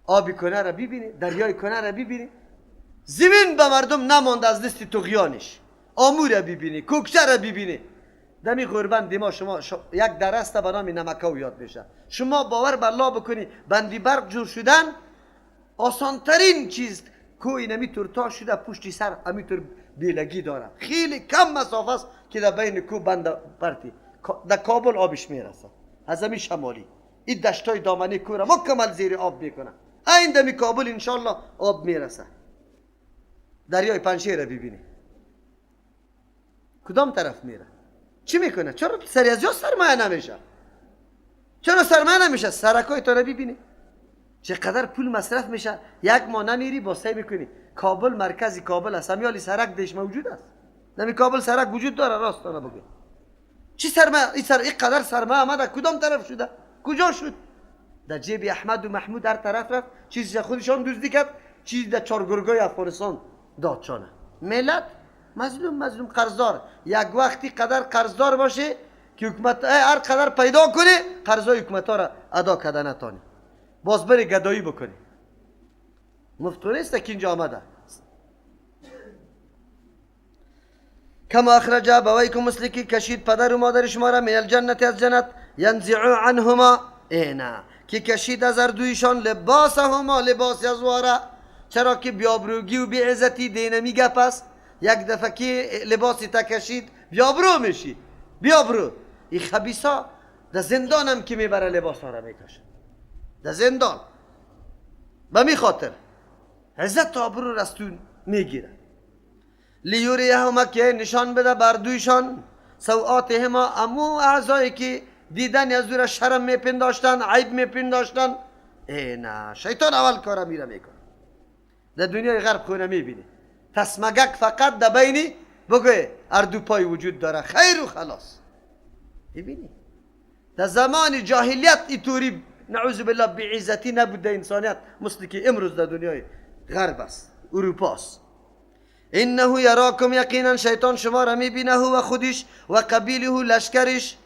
آبی کنه را ببینی، دریای کنه را ببینی، زمین به مردم نمانده از دست طغیانش. آمو را ببینی، کوکچه را ببینی. دمی غربند ما شما یک درست به نام نمکاو یاد میشه. شما باور به الله بکنی بندی برق جور شدن آسانترین چیز. کوی نمیتور تا شده پشتی سر امیتور بیلگی داره، خیلی کم مسافه است که در بین کو بند پرتی در کابل آبش میرسه از همین شمالی. این دشتای دامنه کو را مکمل زیر آب میکنه. این دمی کابل انشالله آب میرسه. دریای پنجشیر را ببینی کدام طرف میره، چی میکنه؟ چرا سری از جا سرمایه نمیشه؟ چرا سرمایه نمیشه؟ سرکای تو را ببینی چقدر پول مصرف میشه. یک ماه نمیری با سعی میکنی. کابل مرکزی کابل است، همیالی سرک دیش موجود است. نمی کابل سرک وجود داره، راست داره بگو. چی سرمایه؟ این سر اینقدر سرمایه آمده کدام طرف شده؟ کجا شد؟ در جیب احمد و محمود هر طرف رفت، چیزی خودشان دزدی کرد، چیزی در چارگرگای افغانستان داد چانه. ملت مظلوم مظلوم قرضدار. یک وقتی قدر قرضدار باشه که حکومت هر قدر پیدا کنه قرضای حکومت ها را ادا کرده نتانه، باز بری گدایی بکنی. مفت نیست که اینجا آمده. کما اخرج ابویکم، مثل که کشید پدر و مادر شما را من الجنت از جنت، ینزع عنهما اینا که کشید از اردویشان لباسهما لباس از واره. چرا که بیابروگی و بیعزتی دینمی گپ است. یک دفعه که لباسی تا کشید بیابرو میشی، بیابرو. این خبیثا در زندان هم که میبره لباس ها را میکشه در زندان. به می خاطر عزت آبرو از تو میگیره. لیوریهما که نشان بده بر دویشان سوآتهما امو اعضایی که دیدن از دور شرم میپنداشتن، عیب میپنداشتن. ای نه، شیطان اول کارا میره میکنه. در دنیای غرب خونه میبینی تسمگک فقط در بینی بگوی اردو پای وجود داره، خیر و خلاص. میبینی در زمان جاهلیت اینطوری نعوذ بالله بیعزتی نبود در انسانیت مثل که امروز در دنیای غرب است، اروپا است. انه یراکم، یقینا شیطان شما را میبینه و خودش و قبیله لشکرش،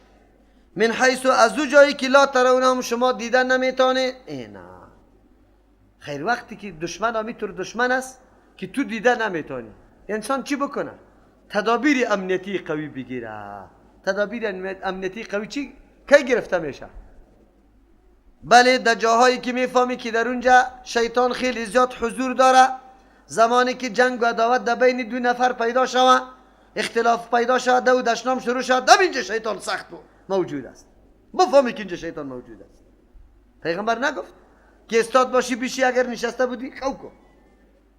من حیث از او جایی که لا ترونهم شما دیدن نمیتونه. اینا خیر وقتی که دشمن همیطور دشمن است که تو دیده نمیتونی، انسان چی بکنه؟ تدابیر امنیتی قوی بگیره. تدابیر امنیتی قوی چی؟ کی گرفته میشه؟ بله در جاهایی که میفهمی که در اونجا شیطان خیلی زیاد حضور داره، زمانی که جنگ و عداوت در بین دو نفر پیدا شوه، اختلاف پیدا شوه، دو دشنام شروع شوه، در اینجا شیطان سخت موجود است. بفهمی که اینجا شیطان موجود است. پیغمبر نگفت که استاد باشی بشی، اگر نشسته بودی خو کن،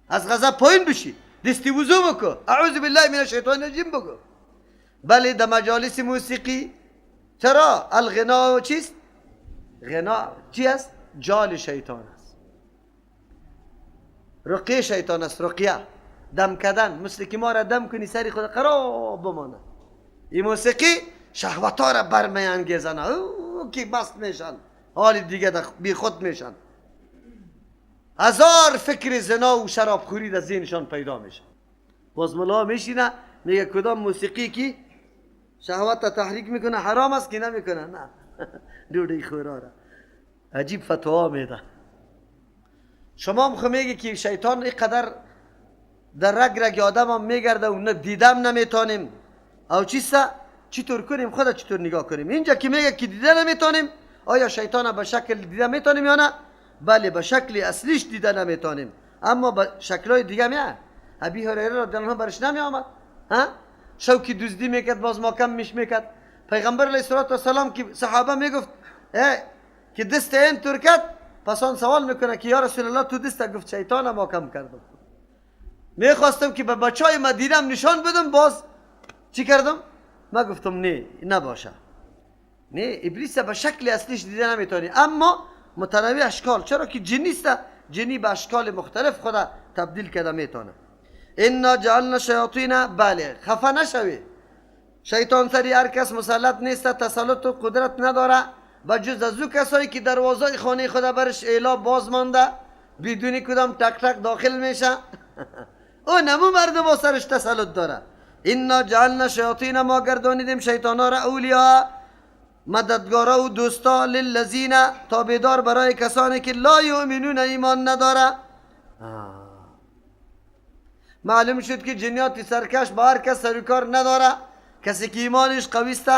از غضب پایین بشی، دستی وضو بکن، اعوذ بالله من الشیطان الرجیم بگو. بله در مجالس موسیقی چرا الغنا چیست؟ غنا چی است؟ جال شیطان است، رقیه شیطان است. رقیه دم کردن، مثل که ما را دم کنی سری خود قرار بمانه. این موسیقی شهوت ها را برمی انگیزنه، او که مست میشن، حال دیگه بی خود میشن، هزار فکر زنا و شرابخوری در ذهنشان پیدا میشه. باز ملا میشینه میگه کدام موسیقی که شهوت تحریک میکنه حرام است که نمیکنه؟ نه دوده خورا را عجیب فتوا میده. شما هم میگه که شیطان اینقدر در رگ رگ آدم هم میگرده و نه دیدم نمیتونیم او چیسته چطور کنیم، خدا چطور نگاه کنیم؟ اینجا که میگه که دیده نمیتونیم، آیا شیطان به شکل دیده میتونیم یا نه؟ بله به شکل اصلیش دیده نمیتونیم، اما به شکلهای دیگه میه. ابی هریره رضی الله عنه برش نمی آمد، ها شوکی دزدی میکرد باز ماکم میش میکرد. پیغمبر علیه الصلاة والسلام که صحابه میگفت که دست این تور کرد، پس آن سوال میکنه که یا رسول الله تو دست؟ گفت شیطان ماکم کردم، میخواستم که به بچهای مدینه نشان بدم، باز چی کردم؟ ما گفتم نه نباشه، نه ابلیس به شکل اصلیش دیده نمیتونی، اما متنوع اشکال، چرا که جنی است، جنی به اشکال مختلف خدا تبدیل کرده میتونه. انا جعلنا شیاطین، بله خفه نشوی، شیطان سری هر کس مسلط نیست، تسلط و قدرت نداره، بجز از او کسایی که دروازه خانه خدا برش اعلا باز مانده، بدون کدام تک تک داخل میشه او نمو مردم با سرش تسلط داره. انا جعلنا شیاطین، ما گردانیدیم شیطانا را اولیا مددگارا و دوستا للذین تابعدار برای کسانی که لا یؤمنون ایمان نداره. معلوم شد که جنیات سرکش با هر کس سر کار نداره. کسی که ایمانش قوی است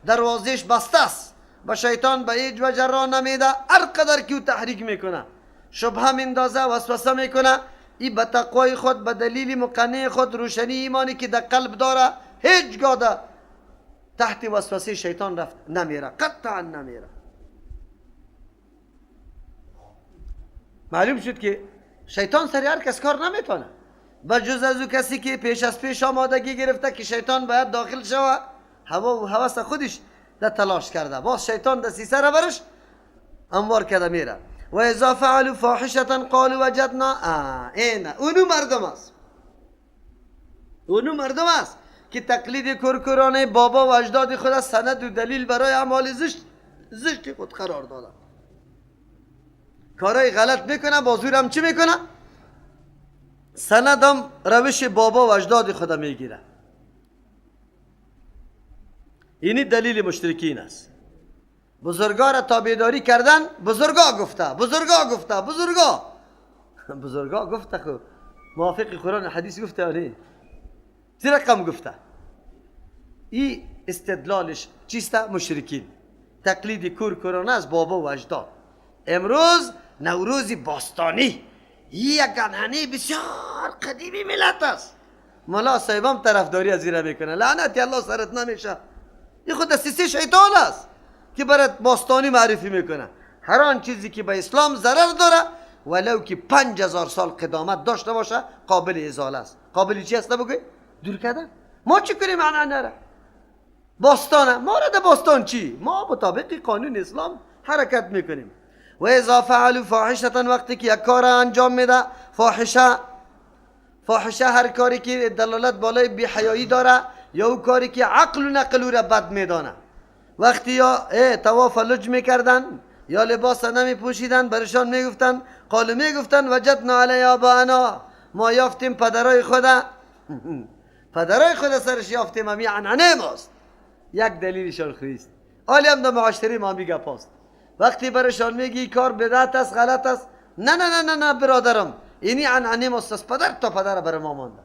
دروازهش بسته است، با شیطان به هیچ وجه راه نمیده. هر قدر که او تحریک میکنه، شبهه میندازه، وسوسه میکنه، ای به تقوای خود، به دلیل مقنع خود، روشنی ایمانی که در قلب داره، هیچگاه در تحت وسوسه شیطان رفت نمیره، قطعا نمیره. معلوم شد که شیطان سر هر کس کار نمیتونه، بجز از او کسی که پیش از پیش آمادگی گرفته که شیطان باید داخل شوه، هوا و هوس خودش در تلاش کرده، باز شیطان دسیسه را برش انوار کرده میره. و اذا فعلوا فاحشة قالوا وجدنا. اینه اونو مردم است، اونو مردم است که تقلید کرکرانه بابا و اجداد خود از سند و دلیل برای اعمال زشت خود قرار داده. کارای غلط میکنه، بازور هم چی میکنه؟ سندم روش بابا و اجداد خود میگیره. اینی دلیل مشرکین است. بزرگا را تابعداری کردن، بزرگا گفته، بزرگا گفته، بزرگا بزرگا گفته، خب موافق قرآن حدیث گفته آره، چه رقم گفته؟ این استدلالش چیست؟ مشرکین تقلید کورکورانه از بابا و اجداد. امروز نوروز باستانی یک عنعنه بسیار قدیمی ملت است. ملا صاحبم طرفداری از این میکنه، لعنتی الله سرت نمیشه. این خود دسیسه شیطان است که برات باستانی معرفی میکنه. هر آن چیزی که به اسلام ضرر داره ولو که 5000 سال قدامت داشته باشه قابل ازاله است. قابل چی است بگوی؟ دور کردن. ما چی کنیم عنعنه را؟ باستانه ما را ده باستان چی؟ ما مطابق قانون اسلام حرکت میکنیم. و اذا فعلوا فاحشه، وقتی که یک کار انجام میده، فاحشه، فاحشه هر کاری که دلالت بالای بی‌حیایی داره یا او کاری که عقل و نقل را بد میدانه. وقتی یا طواف لج میکردن یا لباس نمیپوشیدن، برشان میگفتن، قالو میگفتن وجدنا علی آبانا، ما یافتیم پدرای خدا، پدرای خدا سرش یافتیم، همی عنعنه ماست. یک دلیلشان خویست. حالی هم در معاشره ما میگه پاست. وقتی برشان میگی کار بدعت است، غلط است، نه نه نه نه نه برادرم، اینی عنعنه ماست، از پدر تا پدر بر ما مانده،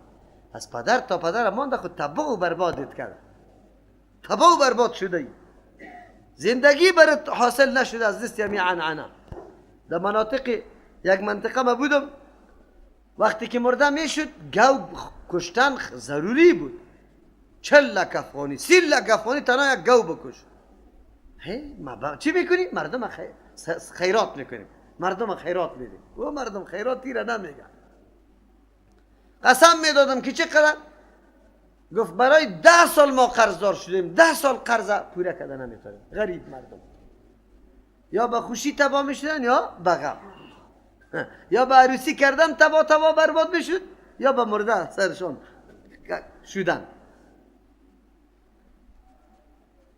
از پدر تا پدر مانده، خود تبع و بربادت کرده، تبع و برباد شده ای. زندگی برات حاصل نشده از دست همی عنعنه. در مناطق یک منطقه ما بودم، وقتی که مرده میشد گو کشتن ضروری بود، 40 لک افغانی، 30 لک افغانی تنها یک گو بکش. چی میکنی؟ مردم خیرات میکنیم، مردم خیرات میدیم. او مردم خیرات تیره نمیگن. قسم میدادم که چقدر؟ گفت برای 10 سال ما قرضدار شدیم، 10 سال قرض پوره کرده نمیتونیم. غریب مردم یا به خوشی تباه میشدن یا به غم، یا به عروسی کردن تباه تباه برباد میشد، یا به مرده سرشان شدن.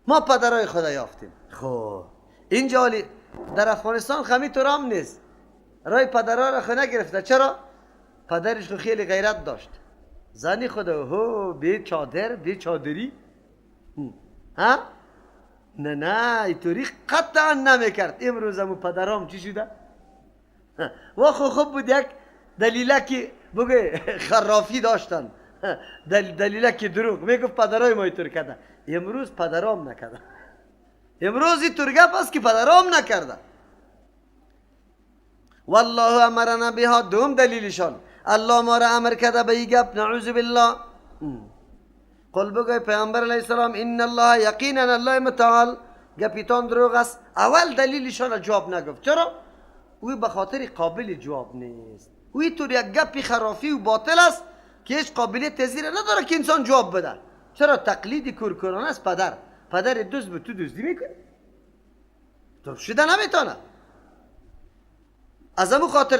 ما پدرای خدا یافتیم. خب اینجا در افغانستان خمی تو نیست، رای پدرها را خونه گرفته. چرا؟ پدرش خو خیلی غیرت داشت، زنی خدا هو بی چادر بی چادری ها، نه نه اینطوری قطعا نمیکرد. امروز همو پدرام چی شده؟ و خو خوب بود یک دلیله که بگه خرافی داشتن، دلیله که دروغ میگفت پدرای ما اینطور کرده. امروز پدرام نکرده، امروز اینطور گپ است که پدرام نکرده. والله امرنا بها، دوم دلیلشان الله ما را امر کرده به این گپ، نعوذ بالله. قل بگوی پیامبر علیه السلام ان الله یقینا الله متعال گپیتان دروغ است. اول دلیلشان جواب نگفت. چرا؟ او به خاطر قابل جواب نیست. او اینطور یک گپی خرافی و باطل است که هیچ قابلیت تزیره نداره که انسان جواب بده. چرا؟ تقلید کورکورانه است. پدر پدر دزد بود، تو دزدی میکنی؟ تو شده نمیتونه. از همون خاطر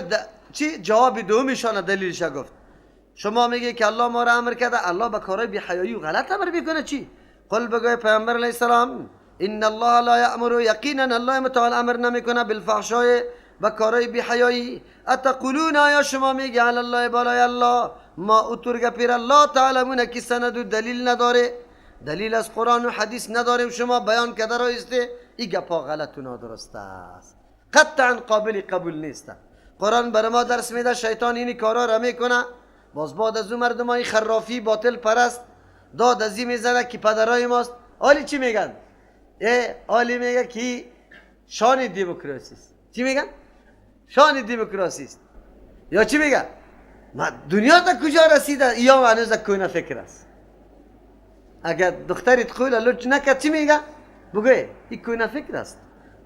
چی جواب دومشان دلیلش گفت. شما میگه که الله ما را امر کرده، الله به کارهای بی حیایی و غلط امر میکنه چی؟ قل بگوی پیامبر علیه السلام ان الله لا یأمر، یقینا الله متعال امر نمیکنه بالفحشای به کارهای بی حیایی. اتقولون، آیا شما میگه علی الله بالای الله ما اوتور گپیر الله تعلمون که سند و دلیل نداره؟ دلیل از قرآن و حدیث نداریم، شما بیان کرده را ایسته، این گپا غلط و نادرست است، قطعا قابل قبول نیست. قرآن بر ما درس میده شیطان این کارا را میکنه، باز بعد از اون مردمای خرافی باطل پرست داد از این میزنه که پدرای ماست. آلی چی میگن؟ آلی میگه که شان دموکراسی است. چی میگن؟ شان دموکراسی است. یا چی میگه؟ دنیا تا کجا رسیده؟ یا هنوز کهنه فکر است. اگر دخترت قول لچ نکرد چی میگه؟ بگه این کهنه فکر است.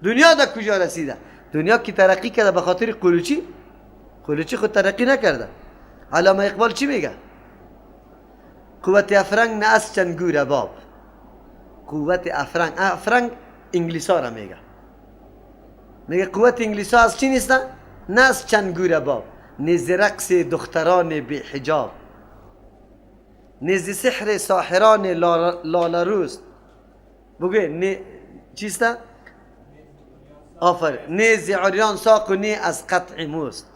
دنیا تا کجا رسیده؟ دنیا که ترقی کرده به خاطر قلوچی، قلوچی خود ترقی نکرده. علامه اقبال چی میگه؟ قوت افرنگ نه از چنگور باب. قوت افرنگ، افرنگ انگلیسا را میگه، میگه قوت انگلیسا از چی نیست؟ نه از چنگور باب، نیز رقص دختران بی حجاب، نیز سحر ساحران لالروست. بگه نه چیست؟ آفر نیز عریان ساق و نی از قطع موست.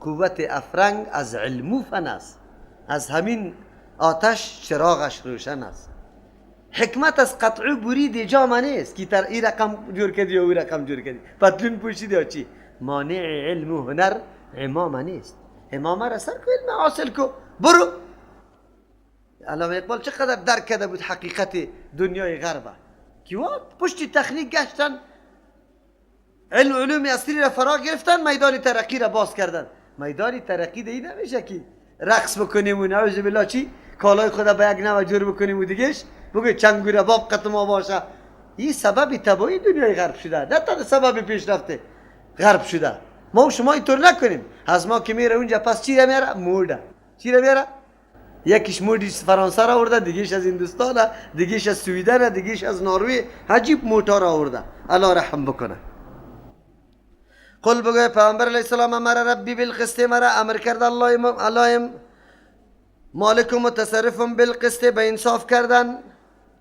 قوت افرنگ از علم و فن است، از همین آتش چراغش روشن است. حکمت از قطع برید جامه نیست که تر این رقم جور کردی یا او رقم جور کردی، پتلون پوشیدی یا چی. مانع علم و هنر عمامه نیست. عمامه را سر کو، علم حاصل کو، برو. علامه اقبال چقدر درک کرده بود حقیقت دنیای غربه که پشت تکنیک گشتن، علم علوم اصلی را فرا گرفتن، میدان ترقی را باز کردن. میدان ترقی دی نمیشه که رقص بکنیم و نعوذ بالله چی کالای خدا به یک نوع جور بکنیم و دیگهش بگه چنگوره باب قط ما باشه. این سبب تباهی دنیای غرب شده، نه تا سبب پیشرفت غرب شده. ما و شما اینطور نکنیم. از ما که میره اونجا پس چی را میاره؟ موده. چی را میاره؟ یکیش مودیش فرانسه را آورده، دیگهش از هندوستان، دیگهش از سویدن، دیگهش از نروژ. عجیب موتا را آورده. الله رحم بکنه. قل بگوی پیامبر علیه السلام امر ربی بالقسط، مرا امر کرد الله مالک و متصرف بالقسط، به انصاف کردن.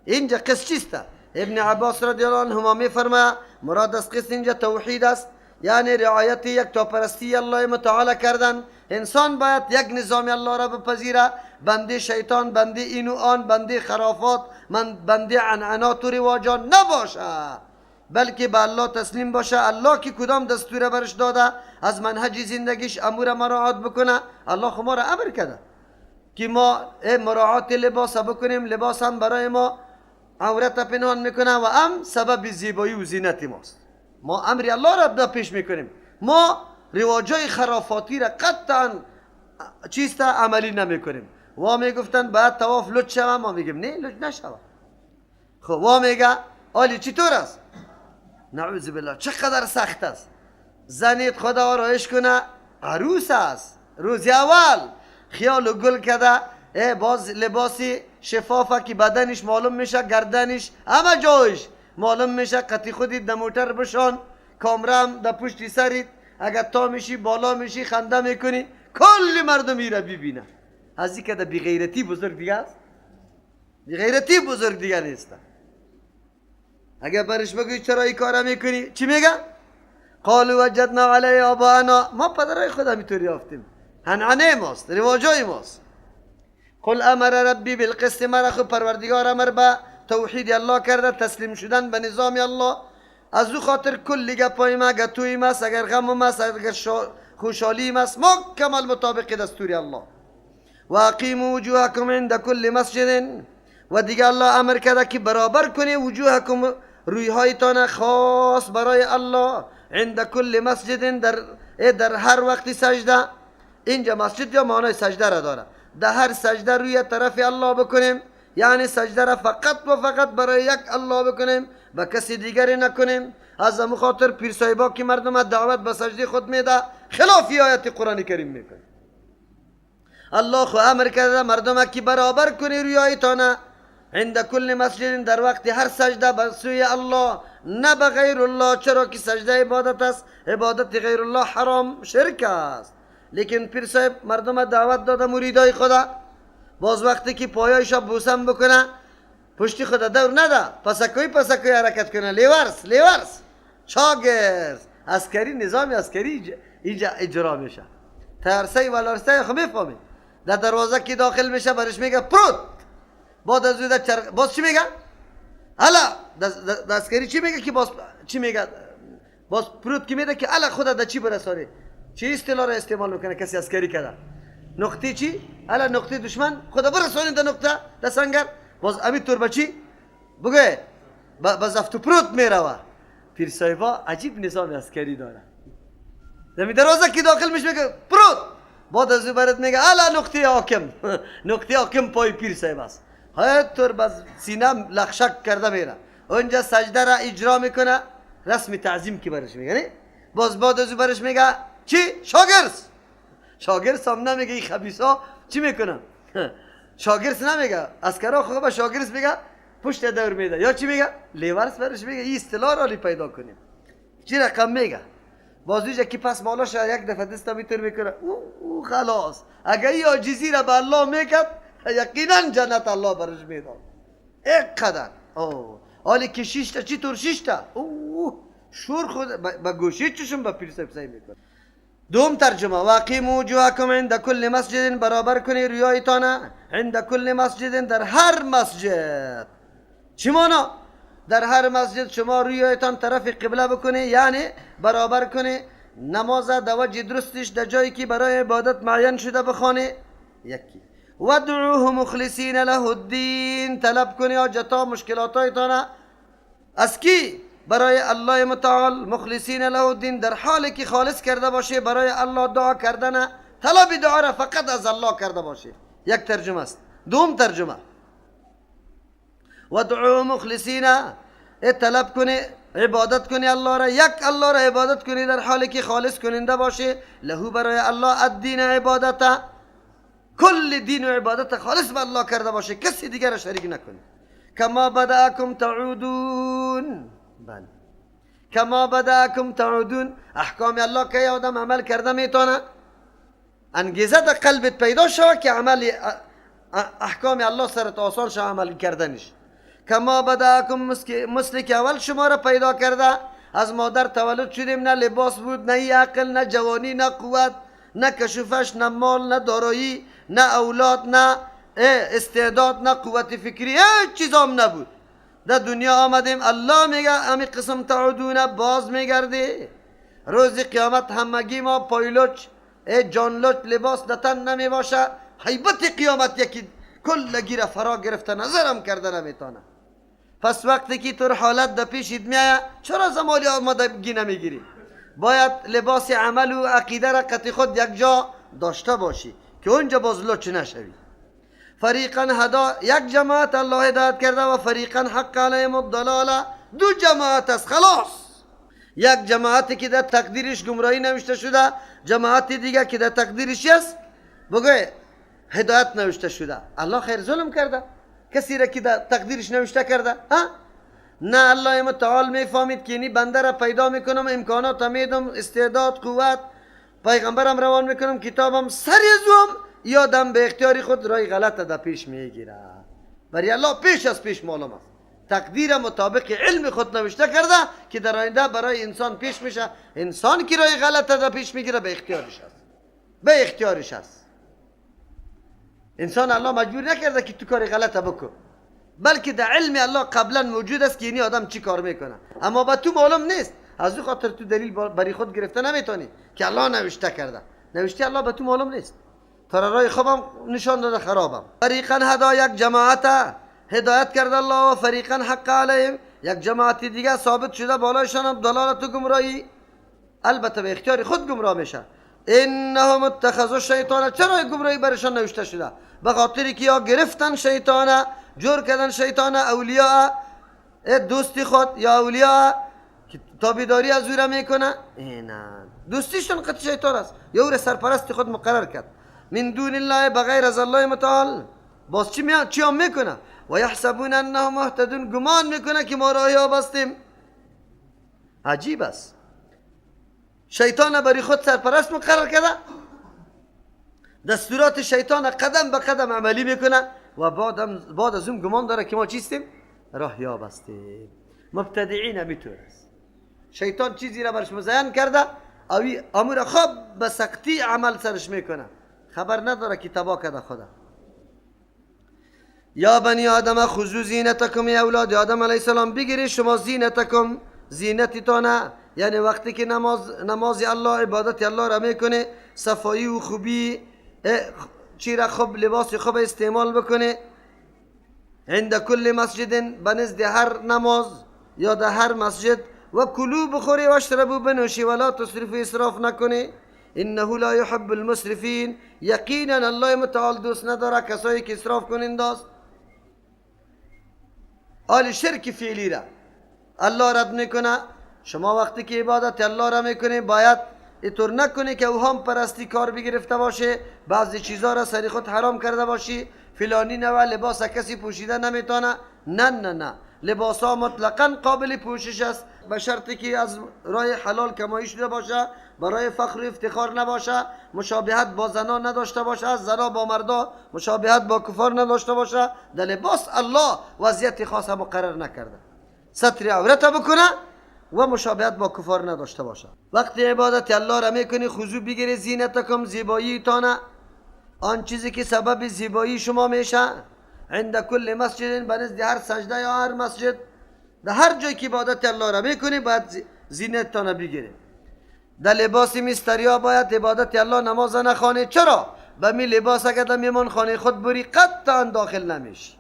اینجا قسط چیست؟ ابن عباس رضی الله عنهما میفرما مراد از قسط اینجا توحید است، یعنی رعایت یک تاپرستی الله متعال کردن. انسان باید یک نظام الله را بپذیره، بنده شیطان، بنده این و آن، بنده خرافات، من بنده عنعنات و رواجان نباشه، بلکه به الله تسلیم باشه. الله که کدام دستور برش داده از منهج زندگیش امور مراعات بکنه. الله خو ما را امر کرده که ما مراعات لباس بکنیم، لباس هم برای ما عورت پنهان میکنه و هم سبب زیبایی و زینت ماست. ما امر الله را پیش میکنیم، ما رواجای خرافاتی را قطعا چیست عملی نمیکنیم. وا میگفتن باید طواف لچ شوه، ما میگیم نه لچ نشوه. خب وا میگه آلی چطور است؟ نعوذ بالله چقدر سخت است. زنیت خدا آرایش کنه، عروس است، روز اول خیال و گل کرده، باز لباسی شفافه که بدنش معلوم میشه، گردنش همه جایش معلوم میشه. قطی خودی در موتر بشان، کامرم در پشتی سریت، اگر تا میشی بالا میشی خنده میکنی، کل مردم را ببینه. از این که در بیغیرتی بزرگ دیگه است، بیغیرتی بزرگ دیگه نیست. اگر برش بگوی چرا این کارا میکنی، چی میگه؟ قالوا وجدنا علی آباءنا، ما پدرای خود همینطوری یافتیم، عنعنه ماست، رواجای ماست. قل امر ربی بالقسط، مرا خود پروردگار امر به توحید الله کرده، تسلیم شدن به نظام الله. از او خاطر کل گپای ما، اگر توی ماست، اگر غم ماست، اگر خوشحالی ماست، مکمل مطابق دستور الله. و اقیموا وجوهکم عند کل مسجد، و دیگه الله امر کرده که برابر کنی وجوهکم، رویهایتان خاص برای الله، عند کل مسجد، در هر وقت سجده. اینجا مسجد یا معنای سجده را داره. در هر سجده روی طرف الله بکنیم، یعنی سجده را فقط و فقط برای یک الله بکنیم و کسی دیگری نکنیم. از همون خاطر پیر صاحبا که مردم دعوت به سجده خود میده خلاف آیت قرآن کریم میکنه. الله خو امر کرده مردم که برابر کنی رویایتان عند کل مسجد، در وقت هر سجده به سوی الله، نه به غیر الله، چرا که سجده عبادت است، عبادت غیر الله حرام شرک است. لیکن پیر صاحب مردم دعوت داده مریدای خدا، باز وقتی که پایایش بوسم بکنه پشتی خدا دور نده، پسکوی پسکوی حرکت کنه، لیورس لیورس چاگرز عسکری، نظام عسکری اینجا اجرا میشه. ترسه و لرسه خو میفهمی. در دروازه که داخل میشه برش میگه پروت، بعد از او باز چی میگه؟ الا دستگیری چی میگه که باز چی میگه؟ باز پروت که میده که الا خدا در چی برسانی؟ چی اصطلاح را استعمال میکنه کسی عسکری کرده؟ نقطه چی؟ الا نقطه دشمن خدا برسانی در نقطه در سنگر. باز امی طور به چی؟ بگه به زفت و پروت میروه. پیر صاحبا عجیب نظام عسکری داره. زمین دروازه که داخل میشه میگه پروت، بعد از او برات میگه الا نقطه حاکم. نقطه حاکم پای پیر صاحب است. هر طور باز سینه لخشک کرده میره اونجا، سجده را اجرا میکنه، رسم تعظیم که برش میگه نه؟ باز بعد از او برش میگه چی؟ شاگرس. شاگرس هم نمیگه این خبیثا چی میکنن. شاگرس نمیگه، عسکرها خب شاگرس میگه پشت دور میده، یا چی میگه؟ لیورس برش میگه. این اصطلاح را پیدا کنیم چی رقم میگه. بازویش که پس بالاش یک دفعه دست میتر میکنه او خلاص. اگه این عاجزی را به الله میکرد یقینا جنت الله برش میداد. اینقدر او حالی که شیشتا چی طور شیشتا او شور خود با گوشی چشم با پیر صاحب میکنه. دوم ترجمه واقیموا وجوهکم عند کل مسجد، برابر کنی ریایتان عند کل مسجد، در هر مسجد. چی مانا؟ در هر مسجد شما رویتان طرف قبله بکنی، یعنی برابر کنی نماز در وجه درستش در جایی که برای عبادت معین شده بخوانی. یکی ودعوه مخلصین له الدین، طلب کنی حاجتا مشکلاتایتان از کی؟ برای الله متعال. مخلصین له الدین، در حالی که خالص کرده باشه برای الله دعا کردن، طلب دعا را فقط از الله کرده باشه. یک ترجمه است. دوم ترجمه ودعو مخلصین، طلب کنی عبادت کنی الله را، یک الله را عبادت کنی در حالی که خالص کننده باشه لهو برای الله الدین عبادت، کل دین و عبادت خالص به الله کرده باشه، کسی دیگر را شریک نکنی. کما بدأکم تعودون، بله کما بدأکم تعودون، احکام الله که آدم عمل کرده میتونه انگیزه در قلبت پیدا شوه که عمل احکام الله سرت آسان شوه عمل کردنش. کما بدأکم، مثل که اول شما را پیدا کرده، از مادر تولد شدیم، نه لباس بود، نه عقل، نه جوانی، نه قوت، نه کشوفش، نه مال، نه دارایی، نه اولاد، نه استعداد، نه قوت فکری، هیچ چیز هم نبود. در دنیا آمدیم، الله میگه امی قسم تعودونه، باز میگردی روز قیامت همگی ما پایلوچ جانلوچ، لباس در تن نمی باشه. هیبت قیامت یکی کلگی را فرا گرفته، نظرم کرده نمیتونه. پس وقتی که تو حالت در پیشت میایه چرا زمالی آمادگی نمیگیری؟ باید لباس عمل و عقیده را قطع خود یک جا داشته باشی که اونجا باز لچ نشوی. فریقا هدا، یک جماعت الله هدایت کرده، و فریقا حق علیهم الضلاله، دو جماعت است خلاص. یک جماعتی که در تقدیرش گمراهی نوشته شده، جماعت دیگه که در تقدیرش است بگه هدایت نوشته شده. الله خیر ظلم کرده کسی را که در تقدیرش نوشته کرده؟ ها؟ نه، الله متعال میفهمید که اینی بنده را پیدا میکنم، امکانات میدم، استعداد، قوت، پیغمبرم روان میکنم، کتابم سر زوم یادم به اختیار خود رای غلط در پیش میگیره. برای الله پیش از پیش معلوم است، تقدیر مطابق علم خود نوشته کرده که در آینده برای انسان پیش میشه. انسان که رای غلط در پیش میگیره به اختیارش است، به اختیارش است. انسان الله مجبور نکرده که تو کار غلط بکن، بلکه در علم الله قبلا موجود است که اینی آدم چی کار میکنه، اما با تو معلوم نیست. از او خاطر تو دلیل برای خود گرفته نمیتونی که الله نوشته کرده. نوشته الله به تو معلوم نیست، تا رای خوبم نشان داده خرابم. فریقا هدا، یک جماعت هدایت کرده الله، و فریقا حق علیهم، یک جماعت دیگه ثابت شده بالایشان هم دلالت و گمراهی، البته به اختیار خود گمراه میشه. انهم اتخذوا الشیطان، چرا گمراهی برشان نوشته شده؟ به خاطر که یا گرفتن شیطان، جور کردن شیطان اولیاء دوستی خود یا اولیاء که تابعداری از او را میکنه، نه دوستیشون قطع شیطان است، یا او را سرپرست خود مقرر کرد. من دون الله، بغیر از الله متعال. باز چی هم میکنه؟ و یحسبون انهم مهتدون، گمان میکنه که ما راه یاب هستیم. عجیب است، شیطان برای خود سرپرست مقرر کرده، دستورات شیطان قدم به قدم عملی میکنه و بعد از اون گمان داره که ما چیستیم؟ راه یاب هستیم. مبتدعین همیطور است، شیطان چیزی را برش مزین کرده، اوی امور خوب به سختی عمل سرش میکنه، خبر نداره که تباه کرده خدا. یا بنی آدم خذوا زینتکم، ای اولاد آدم علیه السلام بگیری شما زینتکم، زینتتانه، یعنی وقتی که نماز الله، عبادت الله را میکنه، صفایی و خوبی چی را خوب، لباس خوب استعمال بکنه. عند کل مسجد، بنزد هر نماز یا در هر مسجد، و کلو بخوری و اشربو بنوشی، ولا تسرفو اسراف نکنی. انه لا يحب المسرفین، یقینا الله متعال دوست نداره کسایی که اسراف کنند است. آل شرک فعلی را الله رد میکنه. شما وقتی که عبادت الله را میکنی باید اینطور نکنی که اوهام پرستی کار بگرفته باشه، بعضی چیزا را سری خود حرام کرده باشی، فلانی نوع لباس کسی پوشیده نمیتونه. نه نه نه، لباس ها مطلقا قابل پوشش است، به شرطی که از راه حلال کمایی شده باشه، برای فخر و افتخار نباشه، مشابهت با زنا نداشته باشه، از زنا با مردا مشابهت با کفار نداشته باشه. در لباس الله وضعیت خاص مقرر نکرده، ستر عورت بکنه و مشابهت با کفار نداشته باشه. وقتی عبادت الله را میکنی خضوع بگیری زینتکم، زیبایی تانه، آن چیزی که سبب زیبایی شما میشه. عند کل مسجد، بنزد هر سجده یا هر مسجد، در هر جایی که عبادت الله را میکنی باید زینت تانه بگیری. در لباس مستریا باید عبادت الله نماز نخوانی. چرا؟ به می لباس اگر در میمان خانه خود بری قطعا داخل نمیشی.